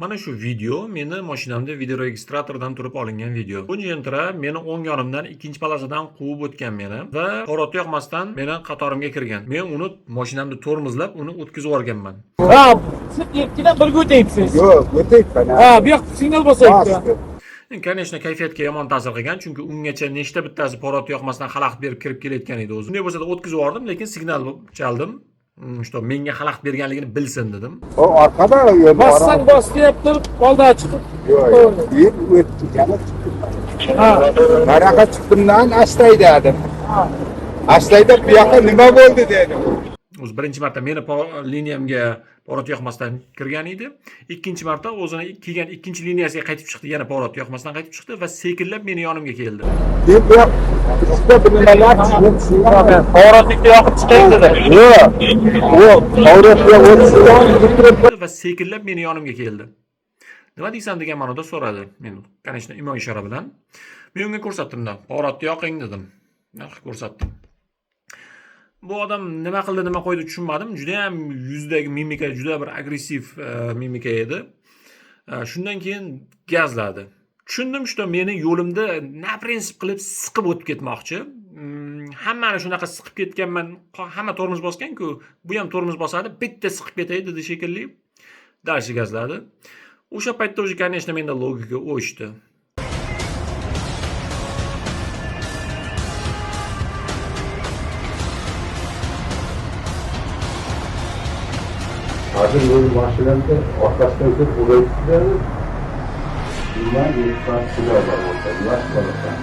Mana shu video meni mashinamda videoregistratordan turib olingan video. Bu Gentra meni o'ng yonimdan ikkinchi polosadan quvib o'tgan meni va поворот yoqmasdan meni qatorimga kirgan. Men uni mashinamda tormozlab, uni o'tkazib yuborganman. Ha, siz ikkidan birga o'tyapsiz. Yo'q, o'tyapman. Ha, bu yoq signal bosyapti. Bosdi. Конечно, kayfiyatga yomon ta'sir qilgan, chunki ungacha nechta bittasi поворот yoqmasdan xalaqit berib kirib kelayotgan edi o'zi. Bunday bo'lsa-da o'tkazib yubordim, lekin signal chaldim. Что menga xalaqit berganligini bilsin dedim. O orqada yo'l Bossang bos deb turib, oldiga chiqib. Yo'q, yo'q. Keyin o'tdi, yana chiqdim. Ha. Manaqa chiqdimdan astaydadim. Astaydab bu yoqqa nima bo'ldi dedim. O'zi birinchi marta meni liniyamga поворот yoqmasdan kirgan edi. Ikkinchi marta o'zini kelgan ikkinchi liniyasiga qaytib chiqdi, yana поворот yoqmasdan qaytib chiqdi va sekinlab meni yonimga keldi. Keyin bu yoq ichida bir nimalar chiqib, Поворотnikni yoqib chiqing dedi. Yo'q. U поворот ga o'tishdan bitirib Va sekinlab meni yonimga keldi. Nima deysan degan ma'noda so'radi. Men, конечно, imo ishora bilan. Men unga ko'rsatdim-da, поворот ni yoqing dedim. Naq ko'rsatdim. Bu odam nima qildi, nima qo'ydi tushunmadim. Juda ham yuzidagi mimika juda bir agressiv mimika edi. Shundan keyin gazladi. Tushundim, что meni yo'limda на принцип qilib siqib o'tib ketmoqchi. Hammani shunaqa siqib ketganman, hamma tormoz bosgan-ku, bu ham tormoz bosadi, bitta siqib ketay dedi shekilli. Дальше gazladi. O'sha paytda уже, конечно, menda logika o'chdi. Hozir yo'l mashinamda orqasidan ko'p urayaptilar. Nima yetmas xudo bor bo'lsa, yosh bolasan.